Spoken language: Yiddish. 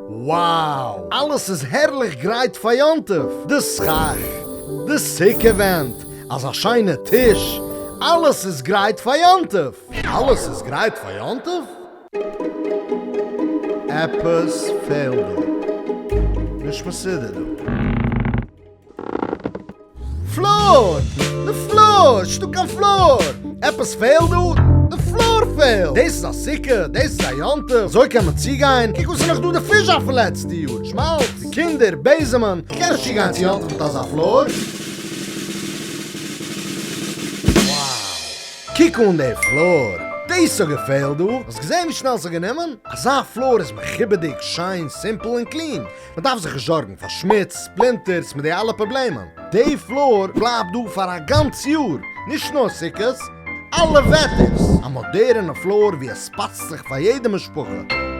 Wow! אלעס איז הערליך גרייט פאר יום טוב! די סכך, די סוכה ווענט, אזא שיינע טיש, אלעס איז גרייט פאר יום טוב! אלעס איז גרייט פאר יום טוב? עפעס פעלט דא. נישט מסודר דא. Floor! די floor! ס'נישטא קיין floor! עפעס פעלט דא? די floor פעלט! דאס איז א סוכה? דאס איז א יום טוב? אזוי קען מען צוגיין? קוק וואס איז נאך דא די פיש פון לעצטע יאר! שמאלץ! די קינדער! בעזעמען! כ'קען נישט צוגיין צו יום טוב מיט אזא floor! Wow! קוק אן די floor! דאס האט געפעלט דא! האסט געזען ווי שנעל ס'האט גענומען? אזא floor איז מכובד'יג, שיין, simple און clean. מען דארף זיך נישט זארגן פאר שמוץ, splinters מיט די אלע פראבלעמען. די floor בלייבט דא פאר א גאנץ יאר, נישט נאר סוכות, אלע וועטערס. א מאדערענע floor ווי עס פאסט זיך פאר יעדע משפחה.